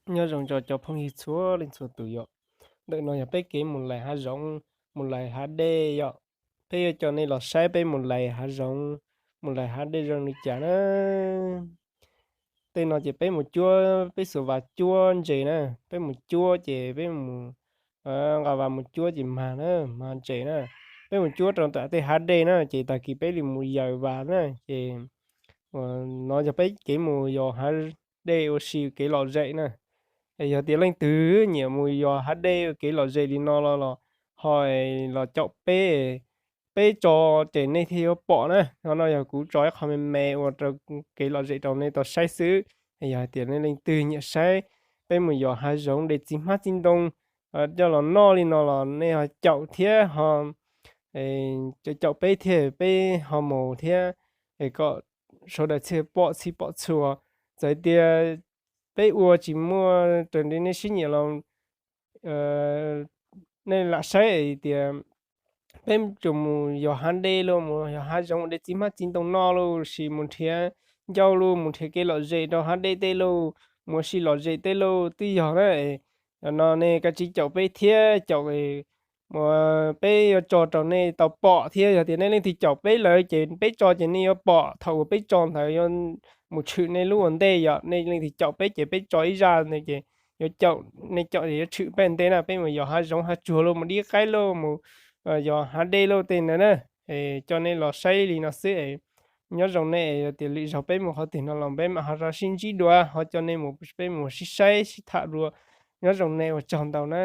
Nyob zoo rau cov phooj ywg txhua leej txhua tus yom. Ntawm no yog peb kev mus lais hav zoov, mus lais hav dej yom. Peb yuav coj nej los saib peb mus lais hav zoov, mus lais hav dej zoo li cas na. Tej no ces peb mus cuab, peb xuas vas cuab ntses na, peb mus cuab ces peb mus nqa vas mus cuab ces mag na, mag ntses na. Peb mus cuab rau tom tej hav dej na, ces tag kis peb li mus yaws vas na, ces no yog peb kev mus yos hav dej ua si kev lom zem na. Yog tias leej twg nyiam mus yos hav dej kev lom zem li no los los ho los caum peb, peb tso ces nej thiaj yuav pom na. Qhov no yog kuv tso ib qho me me ua rau kev lom zem rau nej tau saib xwb. Yog hais tias nej leej twg nyiam saib peb mus yos hav zoov de txiv hmab txiv ntoo coj los noj li no los nej ho caum thiab ho caum peb thiab peb ho mus thiab, kom sawv daws thiaj pom txhij pom txhua. Txawm tias peb ua tsis muaj raws li nej siab nyiam los nej lam saib tias peb tsuas mus yos hav dej los mus yos hav zoov de txiv hmab txiv ntoo noj los sis mus nrhiav ncauj los mus nrhiav kev lom zem rau hav dej tej los mus ua si lom zem tej los twb yog na. No nej kav tsij caum peb thiab caum peb yuav tso rau nej tau pom thiab. Yog tias nej leej twg caum peb lawm ces peb tso ces nej yuav pom thaum uas peb tso ntawd yuav mus tshwm nej lub ua ntej yom. Nej leej twg caum peb ces peb tso ib zaj ntawd ces yuav caum, nej caum ces yuav tshwm peb ntej na. Peb mus yos hav zoov hav tsuag los mus dib qaib los mus yos hav dej los tej ntawd na. Coj nej los saib li no xwb. Nyob zoo nej, yog tias lwm zaug peb mus qhov twg no los peb mam ho rau sib ntsib dua, ho coj nej mus peb mus sib saib sib tham dua. Nyob zoo nej, ua tsaug ntau na.